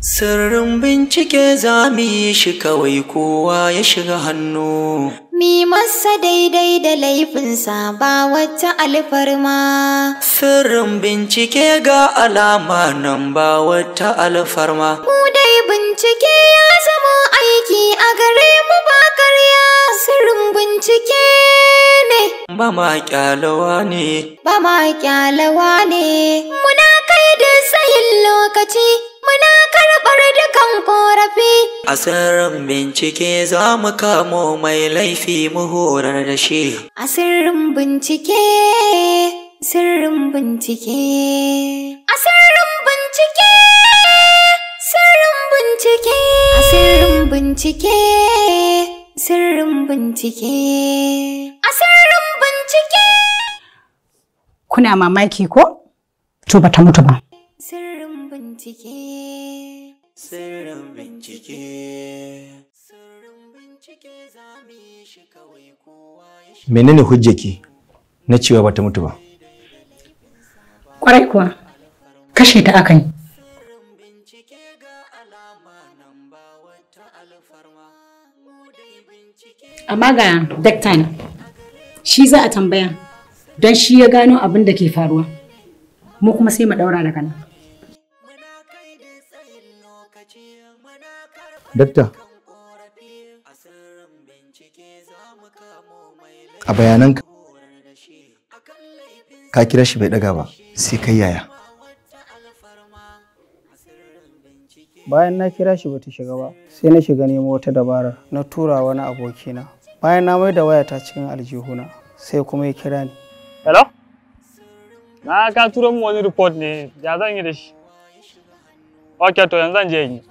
Sirrin bincike za mu yi shi kawai kowa ya shiga hannu. Mi masa daidai da laifinsa ba wata alfarma. Sirrin bincike ga alama nan ba wata alfarma. Mu dai bincike ya zama aiki a gare mu ba karya. Sirrin bincike ne. Ba ma kyalawa ne. Ba ma kyalawa ne. Muna kai da tsayin lokaci. Muna karɓar dukan ƙorafi. A sirrin bincike za mu kamo mai laifi mu horar da shi. A sirrin bincike, sirrin bincike. A sirrin bincike, sirrin bincike. A sirrin bincike, sirrin bincike. A sirrin bincike. Kuna mamaki ko? To bata mutu ba. Sirrin bincike. Sirrin bincike. Sirrin bincike za mu yi shi kawai kowa ya shi. Menene hujjaki na cewa bata mutu ba? Kwarai kuwa, kashe ta aka yi. Amma ga dakta ne, shi za a tambaya don shi ya gano abin da ke faruwa. Mu kuma sai mu daura daga nan. Dakta, a bayananka ka kira shi bai daga ba, sai kai yaya? Bayan na kira shi bata shiga ba, sai na shiga nemo wata dabara na tura wani abokina. Bayan na mai da wayata cikin aljihuna, sai kuma ya kira ni. Hello? Na ka turo min wani report ne, ya zan yi da shi? Ok, to yanzu zan je yi.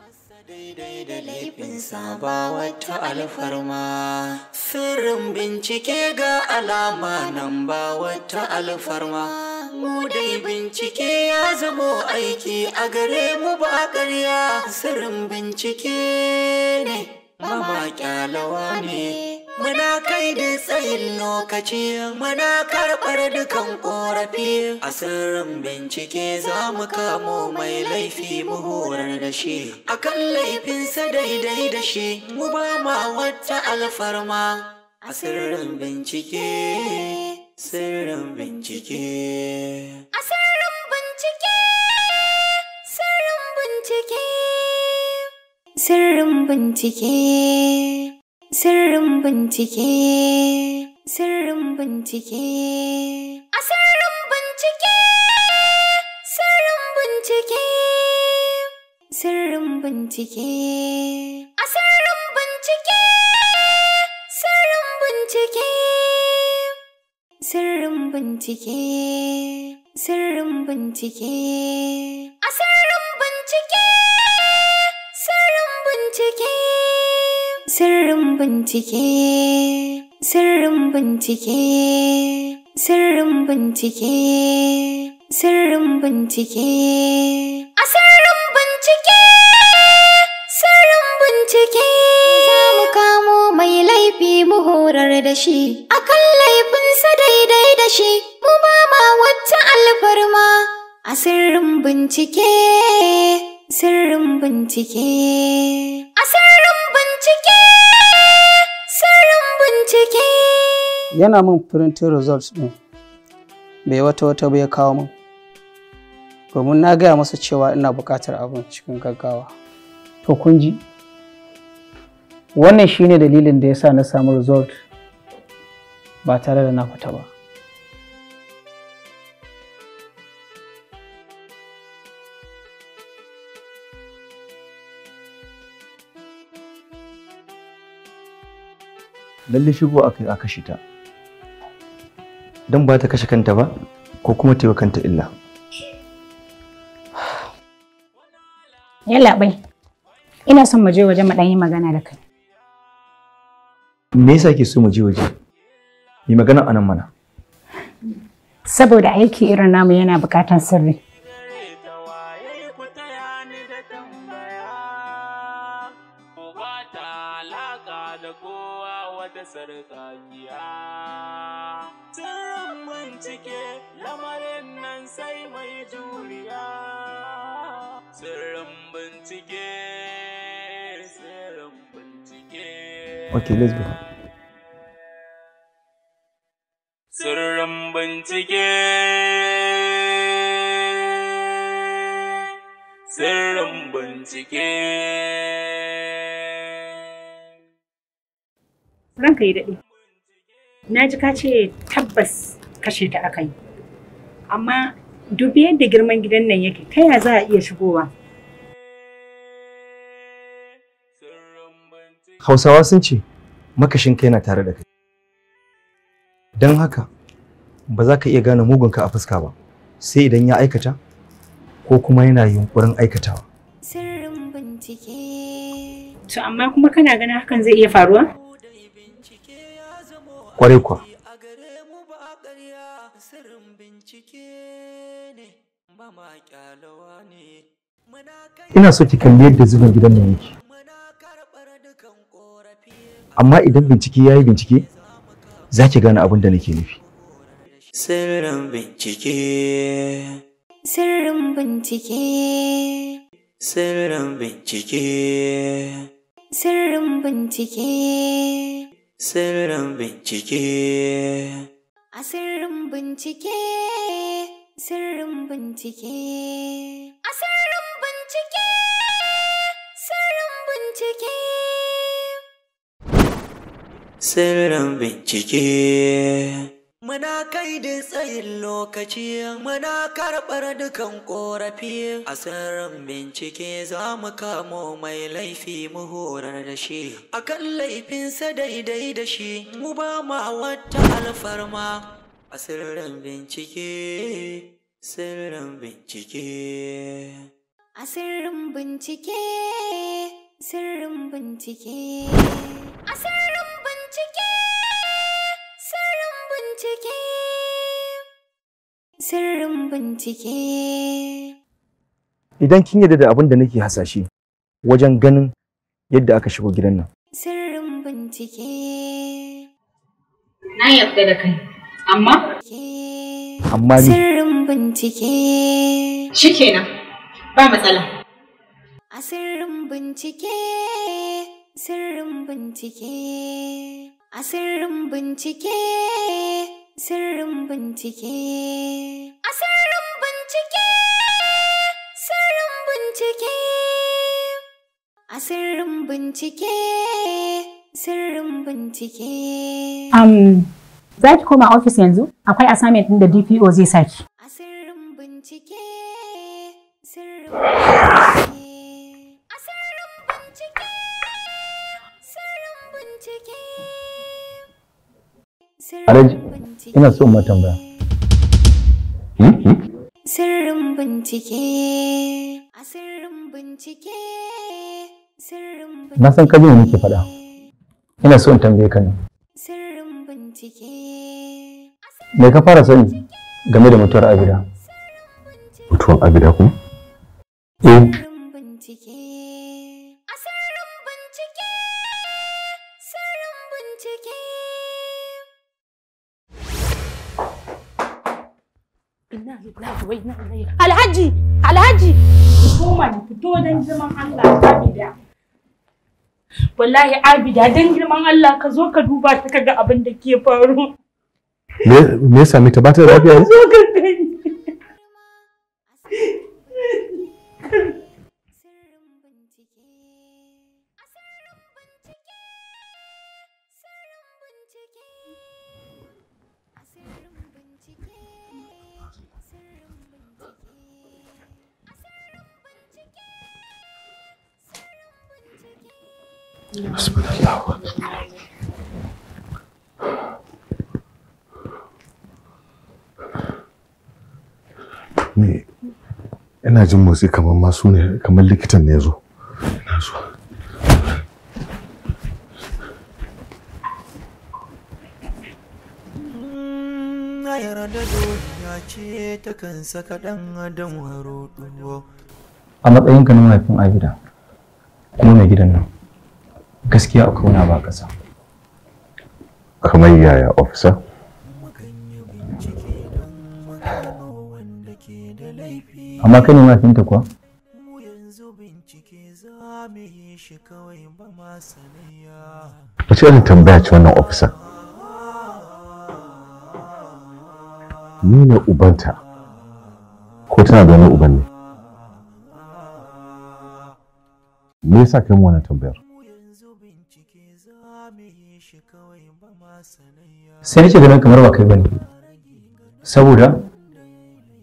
Daidai da laifinsa ba wata alfarma. Sirrin bincike ga alama nan ba wata alfarma. Mu dai bincike ya zamo aiki a gare mu ba ƙarya. Sirrin bincike ne, ba ma kyalawa ne. Muna kai da tsayin lokaci, muna karɓar dukan ƙorafi. A sirrin bincike za mu kamo mai laifi mu horar da shi. Akan laifinsa daidai da shi, mu ba ma wata alfarma. A sirrin bincike, sirrin bincike. A sirrin bincike, sirrin bincike. Sirrin bincike. Sirrin bincike, sirrin bincike. A sirrin bincike, sirrin bincike. Sirrin bincike. A sirrin bincike, sirrin bincike. Sirrin bincike, sirrin bincike. A sirrin bincike, sirrin bincike. Sirrin bincike, sirrin bincike, sirrin bincike, sirrin bincike. A sirrin bincike, sirrin bincike. Za mu kamo mai laifi mu horar da shi, akan laifinsa daidai da shi, mu ba ma wata alfarma. A sirrin bincike, sirrin bincike. A sirrin bincike, sirrin bincike. Yana min printing results ɗin, bai wata wata ba ya kawo min. Domin na gaya masa cewa ina buƙatar abin cikin gaggawa. To kun ji? Wannan shine dalilin da ya sa na samu result ba tare da na fita ba. Lalle shigo aka yi aka kashe ta. Don ba ta kashe kanta ba ko kuma ta yi wa kanta illa. Yallaɓai, ina son mu je waje mu ɗan yi magana da kai. Me yasa ke so mu je waje? Yi magana anan mana. Saboda aiki irin namu yana buƙatar sirri. Sirrin bincike lamarin nan sai mai juriya. Sirrin bincike, sirrin bincike. Okay, let's go. Sirrin bincike, sirrin bincike. Ranka yi daɗe. Na ji ka ce tabbas kashe ta aka yi. Amma dubi yadda girman gidan nan yake, ta ya za a iya shigowa? Hausawa sun ce makashin kai na tare da kai. Don haka ba za ka iya gane mugunka a fuska ba, sai idan ya aikata ko kuma yana yunkurin aikatawa. Sirrin bincike. To amma kuma kana ganin hakan zai iya faruwa? Kwarai kuwa. Ina so ki kalli yadda zubin gidan nan yake. Amma idan bincike ya yi bincike, za ki gane abin da nake nufi. Sirrin bincike, Sirrin bincike. Sirrin bincike, Sirrin bincike. Sirrin bincike. A sirrin bincike. Sirrin bincike. A sirrin bincike. Sirrin bincike. Sirrin bincike. Muna kai da tsayin lokaci, muna karɓar dukan ƙorafi. A sirrin bincike za mu kamo mai laifi mu horar da shi. Akan laifinsa daidai da shi, mu ba ma wata alfarma. A sirrin bincike, sirrin bincike. A sirrin bincike. Sirrin bincike. A sirrin bincike. Sirrin bincike. Sirrin bincike. Idan kin yarda da abin da nake hasashe wajen ganin yadda aka shigo gidan nan. Sirrin bincike. Na yarda da kai, amma Amma ni Sirrin bincike. shikenan ba matsala. A sirrin bincike. Sirrin bincike. A sirrin bincike. Sirrin bincike. A sirrin bincike. Sirrin bincike. A sirrin bincike. Sirrin bincike. Za ki koma ofis yanzu? Akwai assignment ɗin da DPO zai saki. A sirrin bincike. Sirrin bincike. A sirrin bincike. Sirrin bincike. Alhaji, Sirrin bincike. ina so in ma tambaya. Sirrin bincike. A sirrin bincike. Sirrin Na san ka ji me nake faɗa. Ina so in tambaye ka ne. Sirrin bincike. Me ka fara sani game da mutuwar Abida? Mutuwan Abida kuma? Eh, Sirrin bincike. A sirrin bincike. Sirrin bincike. Alhaji! Alhaji! Koma ki fito don girman Allah Abida. Wallahi Abida don girman Allah ka zo ka duba ta kaga abin da ke faru. Me ya same ta, ba ta da lafiya ne? Zo ka gani. Sirrin bincike. A sirrin bincike. Sirrin bincike. A sirrin bincike. Sirrin bincike. A sirrin bincike. Sirrin bincike. Hasbunallahu. Ni ina jin motsi kamar ma su ne, kamar likitan ne ya zo. Ina zuwa. Na yarda duniya ce takan saka ɗan adam ruɗuwa. A matsayinka na mahaifin Abida kuma mai gidan nan, gaskiya akwai wani abu a ƙasa. Kamar yaya, officer? Mukan yi bincike don mu gano wanda ke da laifi. Amma kai ne mahaifinta kuwa? Mu Wace irin tambaya ce wannan, officer? Ni ne ubanta. Ko tana da wani uban ne? Me yasa kai mu wannan tambayar? Sai nake ganin kamar ba kai bane, saboda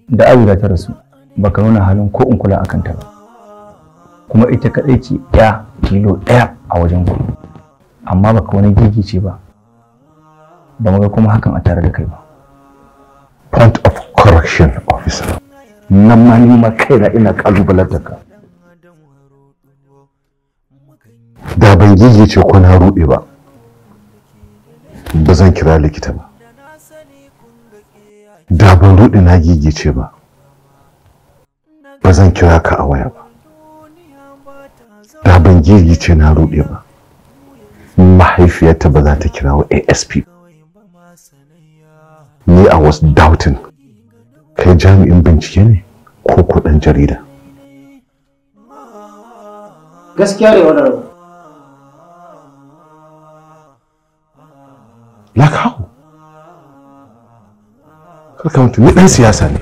da Abida ta rasu baka nuna halin ko in kula akan ta ba, kuma ita kadai ce ya kilo ɗaya a wajen ku, amma baka wani gigice ba, ba mu ga kuma hakan a tare da kai ba. Point of correction, officer. Nan ma ni ma kaina ina kalubalantar ka. Da ban gigice ko na ruɗe ba, ba zan kira likita ba. Da ban ruɗe na gigice ba, ba zan kira ka a waya ba. Da ban gigice na ruɗe ba, mahaifiyarta ba za ta kira wa ASP. Ni I was doubting kai jami'in bincike ne ko ko ɗan jarida. Gaskiya ne wannan rabu. Like how? Kar ka mutu, ni ɗan siyasa ne.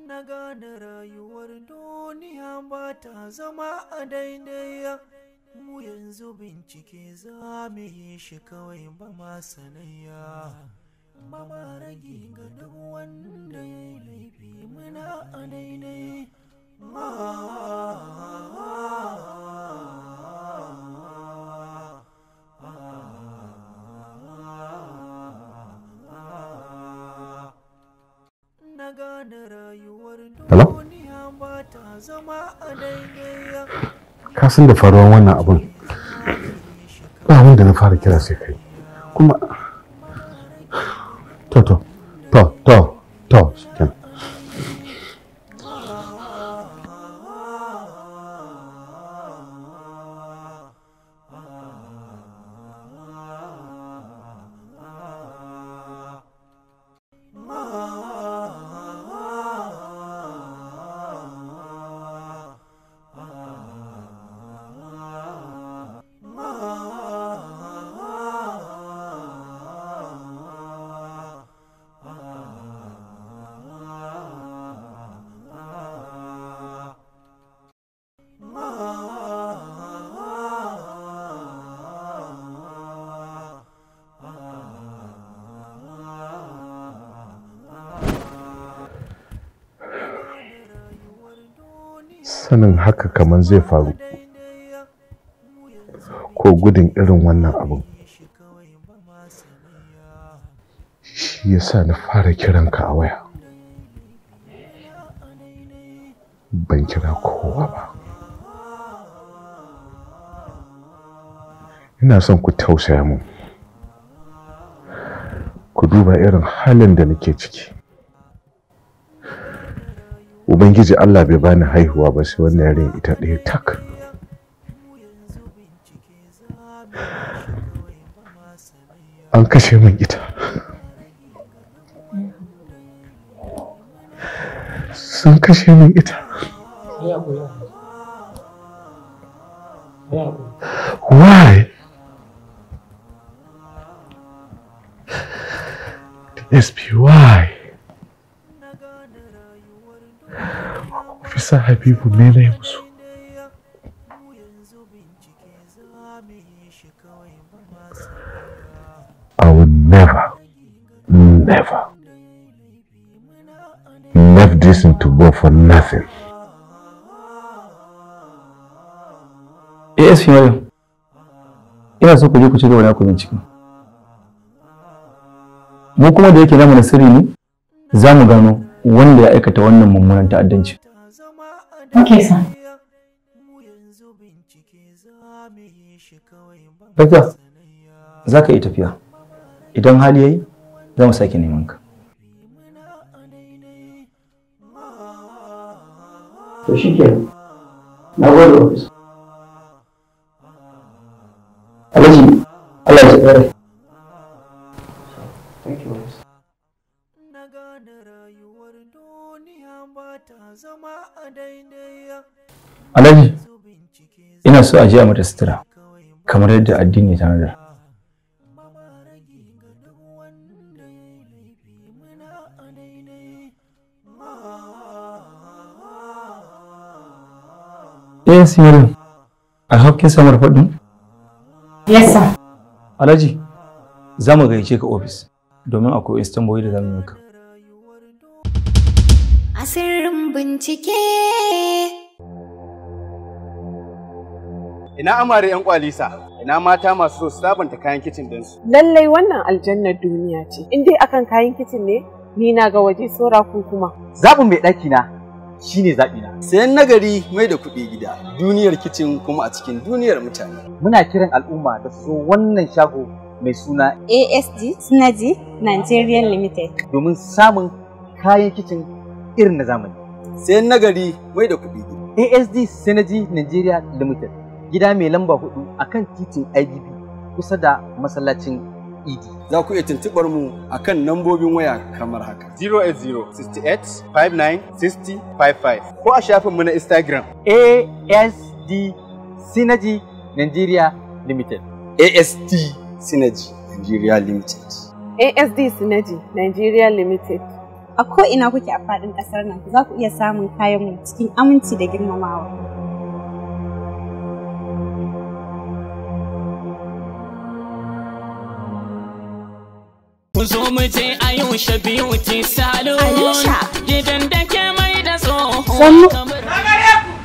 Na gane rayuwar duniya ba ta zama a daidai. Mu yanzu bincike za mu yi shi kawai, ba ma sanayya ba ma ragi ga duk wanda ya yi laifi, muna a daidai. Na gane rayuwar Hello? duniya ba ta zama a daidai. Ka san da faruwar wannan abun, ba wanda na fara kira sai kai. Kuma to to to to to shikenan. Sanin haka kamar zai faru ko gudun irin wannan abun, shi yasa na fara kiranka a waya. Ban kira kowa ba. Ina son ku tausaya mun, ku duba irin halin da nake ciki. Ubangiji Allah bai bani haihuwa ba sai wannan yarinyar ita ɗaya tak. An kashe min ita. Sun kashe min ita. Why? SP, why? Officer Habibu, me na yi musu? I will never, never left this to go for nothing. ASP Maryam, ina so ku je ku ci gaba da ku bincike. Mu kuma da yake namu na sirri ne, za mu gano wanda ya aikata wannan mummunan ta'addanci. Okay, sir. Dakta, za ka iya tafiya. Idan hali yayi, za mu sake neman ka. To shi kenan. Na gode ofis. Alhaji, Allah ya tsare. Thank you, officer. Alhaji, ina so a je a mata sutura kamar yadda addini ya tanadar. Yes, Maryam. I hope kin samu report din? Yes, sir. Alhaji, za mu gayyace ka ofis domin akwai wasu tambayoyi da za mu yi maka. Asirin bincike. Ina amare 'yan kwalisa, ina mata masu so su sabunta kayan kicin ɗinsu. Lallai wannan aljannar duniya ce. In dai akan kayan kicin ne, ni na ga waje saura ku kuma. Zaɓin mai ɗaki na shine zaɓi na. Sayan nagari mai da kuɗi gida, duniyar kicin kuma a cikin duniyar mutane. Muna kiran al'umma da su zo wannan shago mai suna ASD Synergy Nigerian Limited domin samun kayan kicin irin na zamani. Sayan nagari mai da kuɗi gida. ASD Synergy Nigeria Limited. Gida mai lamba 4 akan titin IBB kusa da masallacin Idi. Za ku iya tuntuɓar mu akan nambobin waya kamar haka: 080 68 59 60 55 ko a shafinmu na Instagram ASD Synergy Nigeria Limited. ASD Synergy Nigeria Limited. ASD Synergy Nigeria Limited. A ko'ina kuke a faɗin ƙasar nan za ku iya samun kayan mu cikin aminci da girmamawa. Ku zo mu je Ayusha Beauty Salon. Ayusha. Gidan da ke mai da tsoho. Sannu.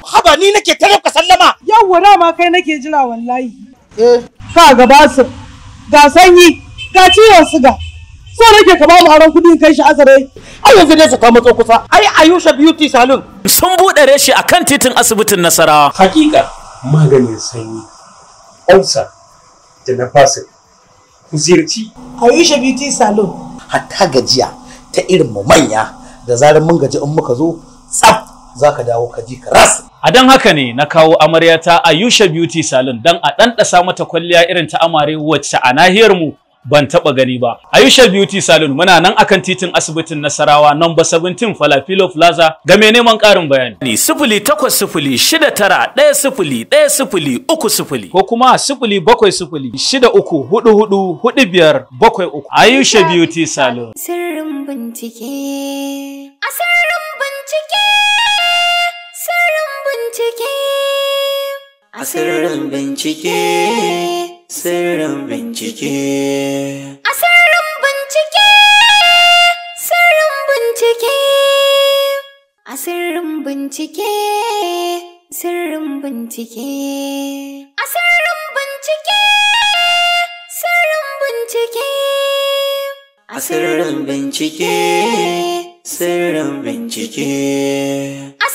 Haba ni nake ta ka sallama. Yawwa dama kai nake jira wallahi. Eh. Ka ga basu. Ga sanyi, ga ciwon suga. So nake ka ba mu aron kudin kai shi azare. Ai yanzu dai su ta matso kusa. Ai Ayusha Beauty Salon. Sun buɗe reshe a kan titin asibitin Nasarawa. Hakika maganin sanyi, ulcer da na basir. Ku ziyarci Ayusha Beauty Salon. Hatta gajiya ta irin mu manya da zarar mun gaji in muka zo tsaf za ka dawo ka ji ka ras. A don haka ne na kawo amaryata Ayusha Beauty Salon don a ɗanɗasa mata kwalliya irin ta amare wacce a nahiyar mu ban taɓa gani ba. Ayusha Beauty Salon muna nan akan titin asibitin Nasarawa number 17 Falafilo Plaza ga mai neman ƙarin bayani. 080 69 10 10 30 ko kuma 070 63 44 45 73 Ayusha Beauty Salon. Sirrin bincike. A sirrin bincike. Sirrin bincike. A sirrin bincike. Sirrin bincike. A sirrin bincike. Sirrin bincike. A sirrin bincike. Sirrin bincike. A sirrin bincike. Sirrin bincike. A sirrin bincike. Sirrin bincike. A